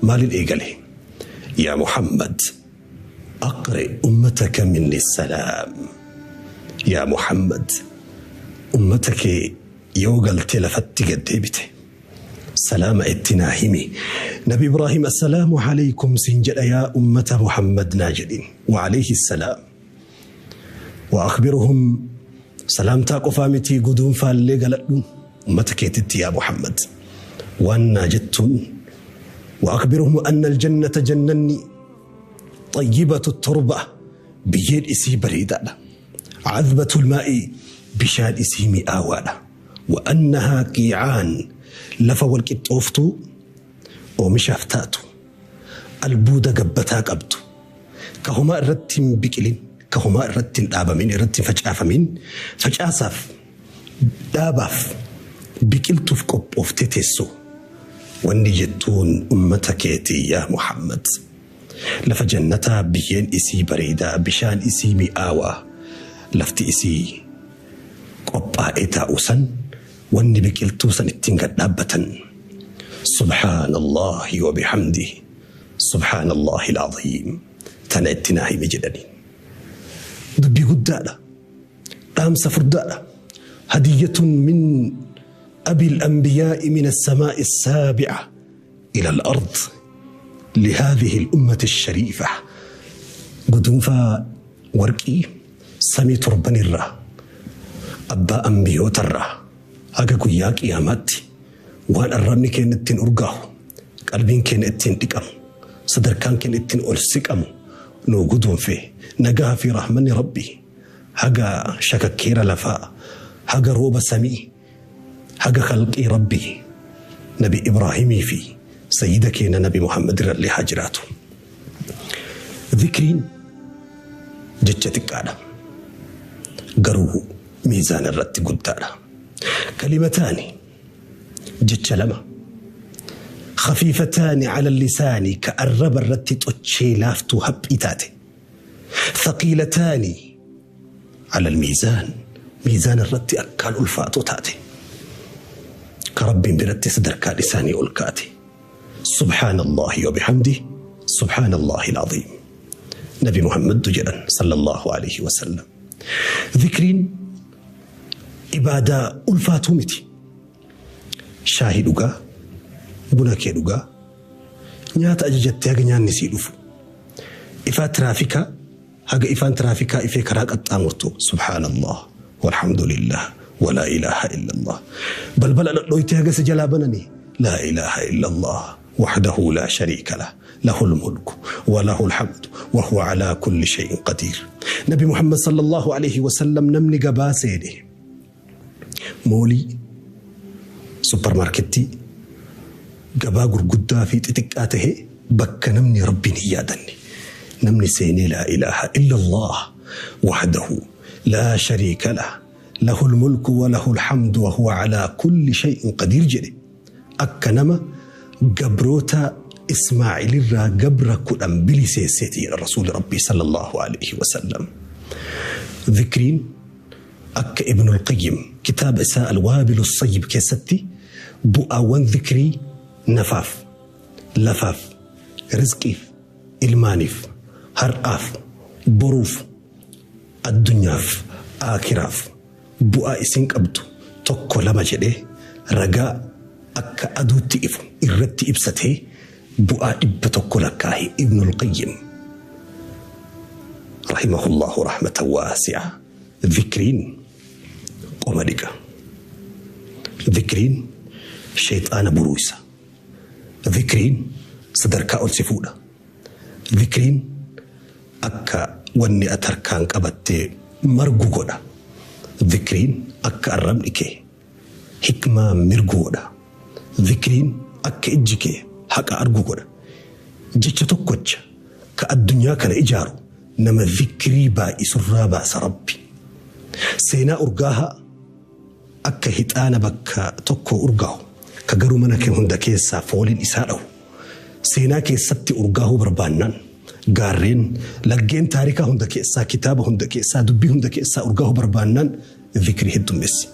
Maaliin eegale? Yaa Muhammad, aqri ummataka minni salaam. Yaa Muhammad, ummata kee yoo galtee lafatti gad deebite salaama itti naa himi. Nabi Ibraahim assalaamu alaykum siin jedha yaa ummata Muhammad naa jedhin. Wa alayhi salaam. Wa akhbiruhum, salaamtaa qofaa miti, guduunfaallee galadhuun ummata keetitti yaa Muhammad. Waan naa jettuun, wa akhbiruhum anna aljannata, jannanni, xayyibatu turba, biyyeen isii bareedaadha. Cadbatul maa'i, bishaan isii mi'aawaadha. Wa annahaa qiicaan, lafa wal qixxooftuu oomishaaf taatu, albuuda gabbataa qabdu, ka homaa irratti hin biqilin, ka homaa irratti hin dhaabamin, irratti hin facaafamin, facaasaaf, dhaabaaf, biqiltuuf qophooftee teessu. Wanni jettuun ummata keetii, yaa Muhammad, lafa jannataa biyyeen isii bareedaa, bishaan isii mi'aawaa, lafti isii qophaa'ee taa'u san, wanni biqiltuu san ittiin gad dhaabbatan subhaanallahi wa bihamdihi subhaanallahi alcaziim, tana itti naa himi jedhani. Dubbii guddaadha, dhaamsa furdaadha. Hadiyyatun min أبي الأنبياء من السماء السابعة إلى الأرض لهذه الأمة الشريفة. Guduunfaa warqii samii torbanirraa abbaa ambiyootarraa haga guyyaa qiyaamaatti waan arrabni keenya ittiin urgaahu, qalbiin keenya ittiin dhiqamu, sadarkaan keenya ittiin ol siqamu nuu guduunfe. Nagaa fi rahmanni Rabbii haga shakakkeera lafaa, haga rooba samii, haga khalqii Rabbii Nabi Ibraahimii fi sayyida keenya Nabi Muhammad irrallee haa jiraatu. Zikriin jecha xiqqaadha. Garuu miizaana irratti guddaadha. Kalimataani, jecha lama, khafiifataani ala lisaani, ka arraba irratti xochee laaftuu haphii taate, thaqiilataani ala almiizaan, miizaana irratti akkaan ulfaatoo taate, ka Rabbiin biratti sadarkaan isaanii ol kaate, subhaanallahi wa bihamdihi subhaanallahi alcaziim. Nabi Muhammaddu jedhan sallallahu alaihi wasallam. Zikriin ibaadaa ulfaatuu miti. Shaahii dhugaa, buna kee dhugaa, nyaata ajajattee haga nyaanni sii dhufu, ifaa tiraafikaa haga ifaan tiraafikaa ifee karaa qaxxaamurtu, subhaanallah walhamdulillah walaa ilaaha illallah. Balbala dhadhooytee haga si jalaa bananii, laa ilaaha illallah wahdahu laa shariika lah lahu lmulku wa lahu alhamdu wa huwa alaa kulli shay'in qadiir. Nabi Muhammad sallallahu alaihi wasallam, namni gabaa seene, moolii, supparmaarkettii, gabaa gurguddaa fi xixiqqaa tahe, bakka namni Rabbiin hin yaadanne namni seenee laa ilaaha illallah wahdahu laa shariika lah lahu lmulku wa lahu alhamdu wa huwa alaa kulli shay'in qadiir jedhe, akka nama gabroota Ismaa'ilirraa gabra 10 biliseesseeti jedha Rasuuli Rabbii sallallahu alaihi wasallam. Zikriin akka Ibnul Qayyim kitaaba isaa Alwaabilu Sayyib keessatti bu'aawwan zikrii nafaaf, lafaaf, rizqiif, ilmaaniif, har'aaf, boruuf, addunyaaf, aakiraaf bu'aa isin qabdu tokko lama jedhee ragaa akka aduutti ifu irratti ibsatee bu'aa 100 lakkaahe Ibnul Qayyim rahimahullahu rahmatan waasi'a. Zikriin qoma dhiqa. Zikriin shayxaana buruuysa. Zikriin sadarkaa ol si fuudha. Zikriin akka wanni ati harkaan qabattee margu godha. Zikriin akka arrabni kee hikmaa mirgu godha. Zikriin akka ijji kee haqa argu godha. Jecha tokkocha ka addunyaa kana ijaaru nama zikrii baay'isurraa baasa Rabbi. Seenaa urgaahaa akka hixaana bakka tokko urgaahu, ka garuu mana kee hunda keessaa fooliin isaa dhahu. Seenaa keessatti urgaahuu barbaannaan, gaarreen, laggeen taarikaa hunda keessaa, kitaaba hunda keessaa, dubbii hunda keessaa urgaahuu barbaannaan, zikrii heddummeessi.